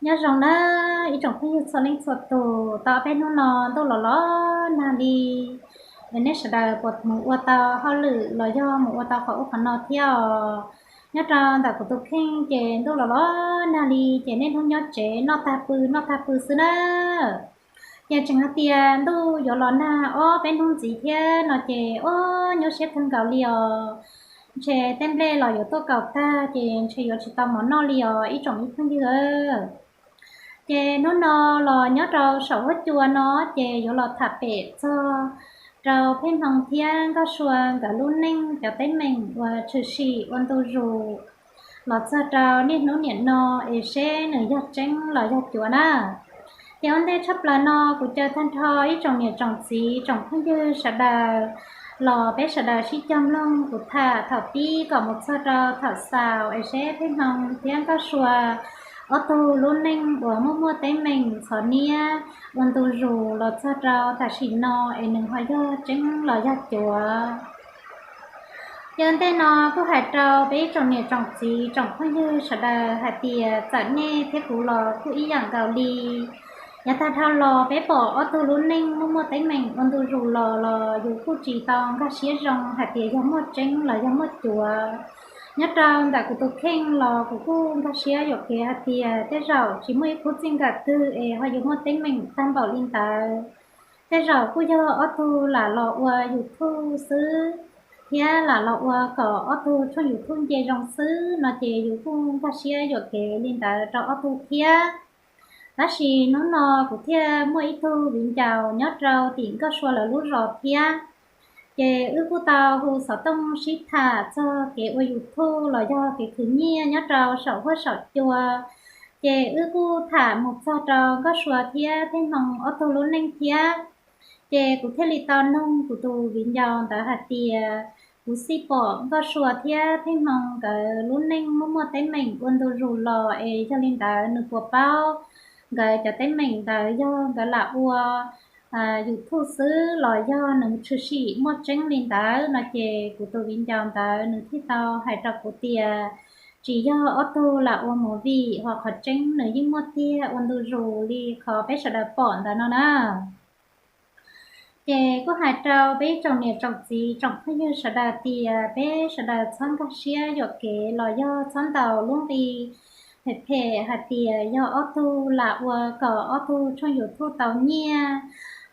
Nyob zoo nawb ib tsoom phooj ywg txhua leej txhua tus, tau ob peb hnub no ntuj los los nag li, es nej sawv daws puas mus ua tau hauj lwm los yog mus ua tau qhov ub qhov no thiab os? Nyob rau ntawm kuv tus kheej ces ntuj los los nag li ces niaj hnub nyob tsev noj tag pw noj tag pw xwb na. Ces tseem hais tias ntuj yuav los nag ob peb hnub ntxiv thiab no ces ua nyuaj siab kawg nkaus li os. Ntshe tej nplej los yuav tuaj kaum tag ces ntshe yuav tsis tau mov noj li os ib tsoom ib phooj ywg. Ces hnub no los nyob rau saum huab cua no ces yuav los tham pem txog rau Pheej Hmoo thiab Nkauj Sua nkawd lub neej cov teeb meem uas tshwm sim ua ntu zus los txog rau niaj hnub niam no es seb nws yog tseeb los yog cuav na. Ces ua ntej tshaj plaws no kuv caw tag nrho ib tsoom niam tsoom txiv tsoom phooj ywg sawv daws los peb sawv daws sib cog mloog kuv tham thaum pib kom mus txog rau thaum xaus es seb Pheej Hmoo thiab Nkauj Sua ob tug lub neej uas muaj muaj teeb meem ntxhov niab ua ntu zus los txog rau tam sim no es nws ho yog tseeb los yog cuav. Ces ua ntej no kuj hais rau peb ib tsoom niam tsoom txiv tsoom phooj ywg sawv daws hais tias txawm nej thiab kuv los kuj ib yam nkaus li. Yav tag dhau los peb pom ob tug lub neej muaj muaj teeb meem ua ntu zus los los yus kuj tsis tau nkag siab zoo hais tias yog muaj tseeb los yog muaj cuav. Nyob rau ntawm kuv tus kheej los kuv kuj nkag siab yuam kev hais tias tej zaum tsis muaj ib khub txij nkawm twg es ho yuav muaj teeb meem tag npaum li ntawd. Tej zaum kuj yog ob tug lam los ua YouTube xwb, thiab lam los ua kom ob tug tshooj YouTube nce zoo xwb no ces yus kuj nkag siab yuam kev li ntawd rau ob tug thiab. Tab sis hnub no kuv thiaj muaj ib tug viv ncaus nyob rau tim Nkauj Sua lawv lub zos thiab. Ces wb kuj tau hu xov tooj sib tham txog kev ua YouTube los yog kev khwv nyiaj nyob rau saum huab saum cua. Ces wb kuj tham mus txog rau Nkauj Sua thiab Pheej Hmoo ob tug lub neej thiab. Ces kuv thiaj li tau noog kuv tus viv ncaus ntawd hais tias kuv xij pom Nkauj Sua thiab Pheej Hmoo nkawd lub neej muaj muaj teeb meem ua ntu zus los es yog li ntawd nws puas paub nkawd cov teeb meem ntawd yog nkawd lam ua YouTube xwb los yog nws tshwm sim muaj tseeb li ntawd no ces kuv tus viv ncaus ntawd nws thiaj tau hais rau kuv tias tsis yog ob tug lam ua movie, ho qhov tseeb nws yeej muaj tiag ua ntu zus li qhov peb sawv daws pom ntawd no na. Ces kuj hais rau peb tsoom niam tsoom txiv tsoom phooj ywg sawv daws tias peb sawv daws txhob nkag siab yuam kev los yog txhob ntaus lub nqi phem phem hais tias yog ob tug lam ua kom ob tug tshooj YouTube tau nyiaj.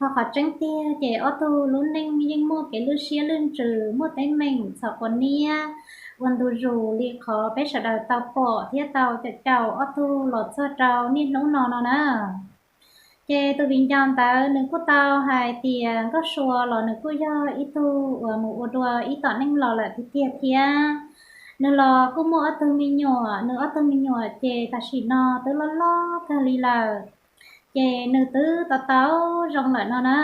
Ho qhov tseeb tiag ces ob tug lub neej yeej muaj kev lwj siab lwj ntsws, muaj teeb meem txhov quav niab ua ntu zus li qhov peb sawv daws tau pom thiab tau caum caum ob tug los txog rau niaj hnub no no na. Ces tus viv ncaus ntawd nws kuj tau hais tias Nkauj Sua los nws kuj yog ib tug uas mus ua dua ib tom neej los lawm tiag tiag thiab. Nws los kuj muaj ob tug me nyuam, nws ob tug me nyuam ces tam sim no twb loj loj kawg li lawm, ces nws twb tau tau zoo lawm no na.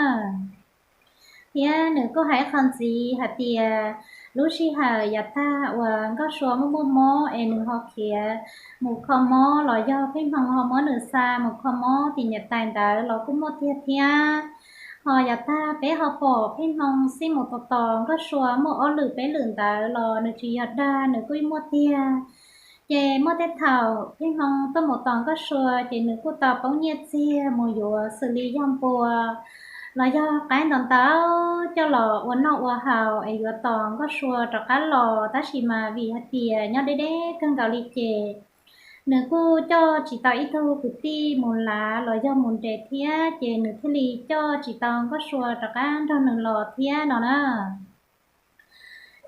Thiab nws kuj hais qhov ntxiv hais tias lub sij hawm yav tag uas Nkauj Sua muaj muaj mob es nws ho khiav mus kho mob los yog Pheej Hmoo ho muab nws xa mus kho mob tim niam tais ntawd los kuj muaj tiag thiab. Ho yav tag peb ho pom Pheej Hmoo xij mus tos tos Nkauj Sua muaj ob lwm peb lwm ntawd los nws tsis yog dag, nws kuj muaj tiag. Ces muaj tej thaum Pheej Hmoo tuaj mus tos Nkauj Sua ces nws kuj tau poob nyiaj txiag mus yuav xws li yog npua los yog qaib ntau ntau coj los ua noj ua haus es yuav tos Nkauj Sua rov qab los, tab sis mas vim hais tias nyob deb deb kawg nkaus li ces nws kuj coj tsis tau ib tug kwv tij mus lav los yog mus nres thiab, ces nws thiaj li coj tsis tau Nkauj Sua rov qab nrog nws los thiab no na.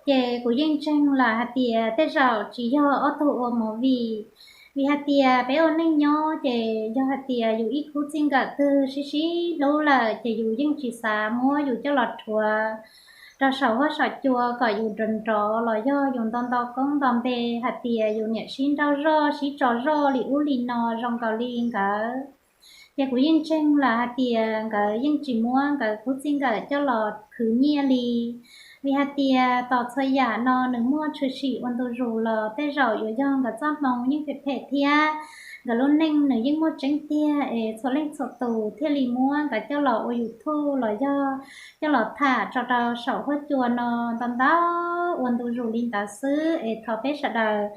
Ces kuv yeej ntseeg lawm hais tias tej zaum tsis yog ob tug ua movie, vim hais tias peb ua neej nyob ces yog hais tias yus ib khub txij nkawm twg sib sib hlub lawm ces yus yeej tsis xav muab yus coj los rhuav rau saum huab saum cua kom yus nrov nrov los yog yus nto nto koob nto npe hais tias yus niam sib nrauj zoj sib tso zoj li ub li no zoo nkaus li nkawd. Ces kuv yeej ntseeg lawm hais tias nkawd yeej tsis muab nkawd khub txij nkawm coj los khwv nyiaj li, vim hais tias tos txhua yam no nws muaj tshwm sim ua ntu zus los tej zaum yuav yog nkawd txoj hmoo yeej phem phem thiab nkawd lub neej nws yeej muaj tseeb tiag es txhua leej txhua tus thiaj li muab nkawd coj los ua YouTube los yog coj los tham tso rau saum huab cua no ntau ntau ua ntu zus li ntawd xwb es thov peb sawv daws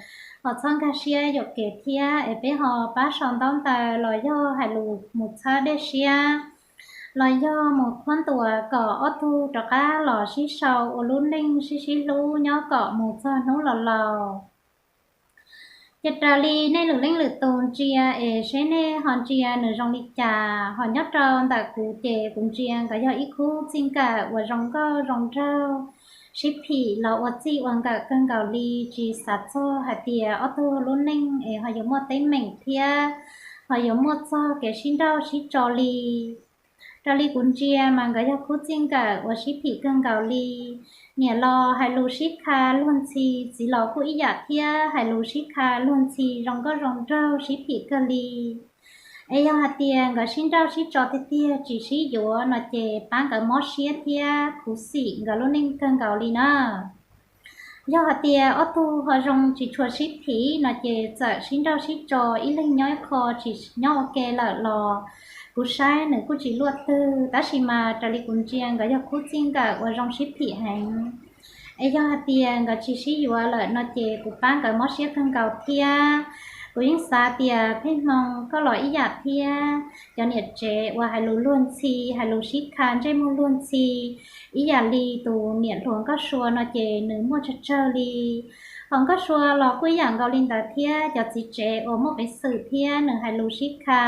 Txhob nkag siab yuam kev thiab es peb ho pab sau ntaub ntawv los yog hais lus mus txhawb dej siab los yog mus qhuab ntuas kom ob tug rov qab los sib sau ua lub neej sib sib hlub nyob kom mus txog hnub los laus. Ces raws li nej lwm leej lwm tus ntsia es seb nej ho ntsia nws zoo li cas. Ho nyob rau ntawm kuv ces kuv ntsia nkawd yog ib khub txij nkawm uas zoo nkauj zoo nraug, sib phim los ua txij ua nkawm kawg nkaus li, tsis xav txog hais tias ob tug lub neej es ho yuav muaj teeb meem thiab ho yuav muaj txog kev sib nrauj sib tso li. Raws li kuv ntsia mas nkawd yog khub txij nkawm uas sib phim kawg nkaus li. Niam los hais lus sib kha luag ntxhi, txiv los kuj ib yam thiab, hais lus sib kha luag ntxhi, zoo nkauj zoo nraug, sib phim kawg li. Es yog hais tias nkawd sib nrauj sib tso tiag tiag tsis sib yuav no ces pab nkawd mob siab thiab khuv xim nkawd lub neej kawg nkaus li na. Yog hais tias ob tug ho zoo tsis tshua sib phim no ces txawm sib nrauj sib tso ib leeg nyob ib qho tsis nyob ua ke lawm los kuv saib nws kuj tsis luaj twg, tab sis mas raws li kuv ntsia nkawd yog khub txij nkawm uas zoo sib phim heev. Es yog hais tias nkawd tsis sib yuav lawm no ces kuv pab nkawd mob siab kawg nkaus thiab. Kuv yeej xav tias Pheej Hmoo koj los ib yam thiab, cov niam tsev uas hais lus luag ntxhi, hais lus sib kha ntsej muag luag ntxhi ib yam li tus niam hluas Nkauj Sua no ces nws muaj tsawg tsawg li. Ho Nkauj Sua los kuj ib yam nkaus li ntawd thiab, cov txiv tsev uas muaj peev xwm thiab nws hais lus sib kha,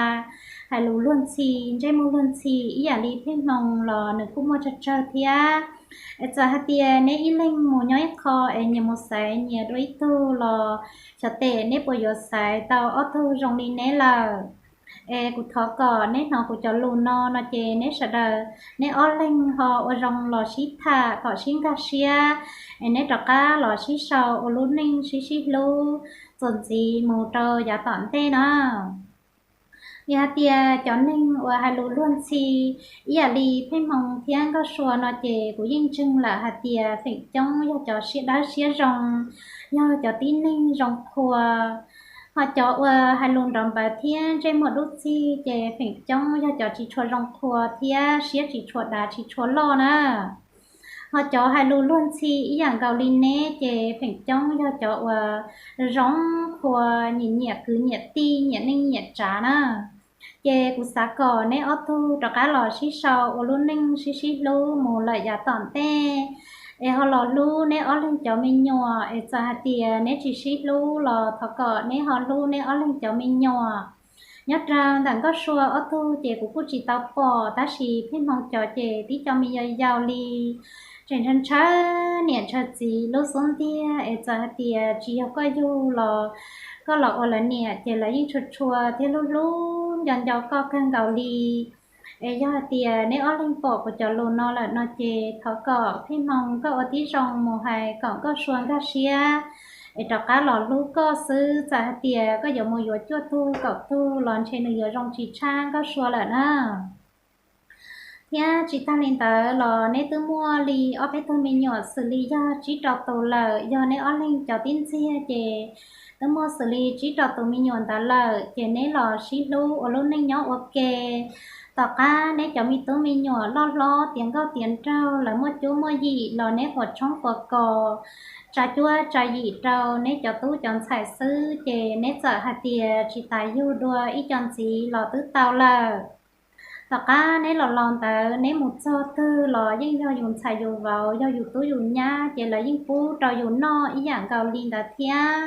hais lus luag ntxhi, ntsej muag luag ntxhi ib yam li Pheej Hmoo los nws kuj muaj tsawg tsawg thiab. Es txawm hais tias neb ib leeg mus nyob ib qho es nyias mus xaiv nyias dua ib tug los xyov tes neb puas yuav xaiv tau ob tug zoo li neb lawm. Es kuv thov kom neb hnov kuv cov lus no no ces neb sawv daws neb ob leeg ho ua zoo los sib tham kom sib nkag siab, es neb rov qab los sib sau ua lub neej sib sib hlub txuas ntxiv mus rau yav tom ntej na. Yog hais tias cov neeg uas hais lus luag ntxhi ib yam li Pheej Hmoo thiab Nkauj Sua no ces kuv yeej ntseeg lawm hais tias feem coob yog cov siab dawb siab zoo, yog cov tib neeg zoo qhua. Ho cov uas hais lus nrov npawv thiab ntsej muag dub txig ces feem coob yog cov tsis tshua zoo qhua thiab siab tsis tshua dav tsis tshua loj na. Ho cov hais lus luag ntxhi ib yam nkaus li neb ces feem coob yog cov uas zoo qhua, nyiam nyiam kwv nyiam tij, nyiam neej nyiam tsav na. Ces kuv xav kom neb ob tug rov qab los sib sau ua lub neej sib sib hlub mus lawm yav tom ntej. Es ho los hlub neb ob leeg cov me nyuam, es txawm hais tias neb tsis sib hlub los thov kom neb ho hlub neb ob leeg cov me nyuam. Nyob rau ntawm Nkauj Sua ob tug ces kuv kuj tsis tau pom, tab sis Pheej Hmoo cov ces tib co me yau yau li, tseem ntshaw ntshaw niam ntshaw txiv lub xub ntiag, es txawm hais tias tsis yog koj yug los koj los ua lawv niam ces lawv yeej tshua tshua thiab hlub hlub nco nco koj kawg nkaus li. Es yog hais tias neb ob leeg pom kuv cov lus no lawm no ces thov kom Pheej Hmoo koj ua tib zoo mus hais kom Nkauj Sua nkag siab, es rov qab los hlub koj xwb. Txawm hais tias koj yuav mus yuav cuaj tug kaum tug los ntshe nws yuav zoo tsis tshaj Nkauj Sua lawm na. Thiab tsis tag li ntawd los neb twb muaj li ob peb tug me nyuam xws li yog tsib rau tus lawm, yog neb ob leeg cov tib ntxiag ces twb muaj xws li tsib rau tus me nyuam ntawd lawm, ces neb los sib hlub ua lub neej nyob ua ke. Tom qab neb cov me tub me nyuam loj hlob tiav nkauj tiav nraug, lawv muaj cuab muaj yim los neb quas tshoob quas kos, tsa cuab tsa yim rau neb cov tub cov ntxhais xwb, ces neb txawm hais tias tsis tas yug dua ib co ntxiv los twb tau lawm. Tom qab neb los laus ntawd neb mus txog twg los yeej yog yus ntxhais yus vauv, yog yus tub yus nyab, ces lawv yeej pub rau yus noj ib yam nkaus li ntawd thiab.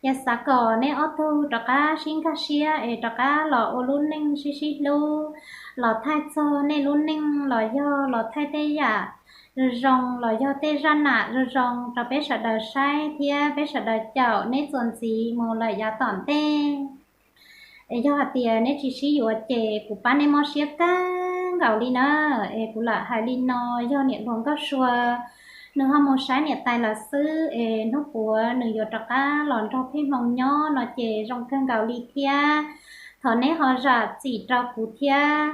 Ces xav kom neb ob tug rov qab sib nkag siab es rov qab los ua lub neej sib sib hlub, los thaij txog nej lub neej los yog los thaij tej yam zoo zoo los yog tej zaj nam zoo zoo rau peb sawv daws saib thiab peb sawv daws caum neb txuas ntxiv mus lawm yav tom ntej. Es yog hais tias neb tsis sib yuav ces kuv pab neb mob siab kawg nkaus li na. Es kuv lam hais li no, yog niam hluas Nkauj Sua nws ho mus saib niam tais lawm xwb, es hnub puav nws yuav rov qab los nrog Pheej Hmoo nyob no ces zoo kawg nkaus li thiab. Thov neb ho zam txim rau kuv thiab.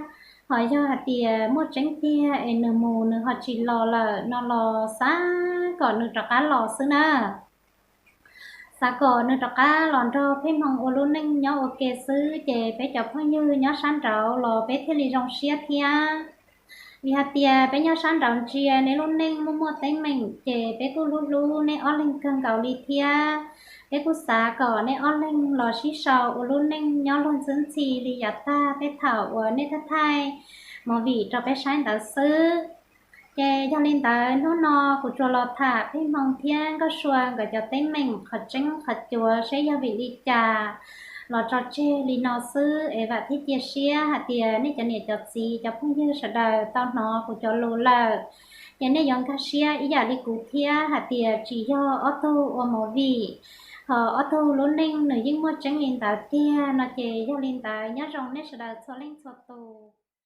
Ho yog hais tias muaj tseeb tiag es nws mus nws ho tsis los lawm no los xav kom nws rov qab los xwb na. Xav kom nws rov qab los nrog Pheej Hmoo ua lub neej nyob ua ke xwb, ces peb cov phooj ywg nyob sab nraud los peb thiaj li zoo siab thiab. Vim hais tias peb nyob sab nraud ntsia neb lub neej muaj muaj teeb meem, ces peb kuj hlub hlub neb ob leeg kawg nkaus li thiab. Peb kuj xav kom nej ob leeg los sib sau ua lub neej nyob luag ntxhi ntxhi li yav tag tej thaum uas nej thaij thaij movie rau peb saib ntawd xwb. Ces yog li ntawd hnub no kuv tsuas los tham pheej hmoo thiab nkauj sua nkawd cov teeb meem qhov tseeb qhov cuav seb yog vim li cas los tso tseg li no xwb es vam thiab cia siab hais tias nej cov niam cov txiv cov phooj ywg sawv daws tau hnov kuv cov lus lawm, ces nej yuav nkag siab ib yam li kuv thiab hais tias tsis yog ob tug ua movie, ho ob tug lub neej nws yeej muaj tseeb li ntawd tiag no. Ces yog li ntawd nyob zoo nej sawv daws txhua leej txhua tus.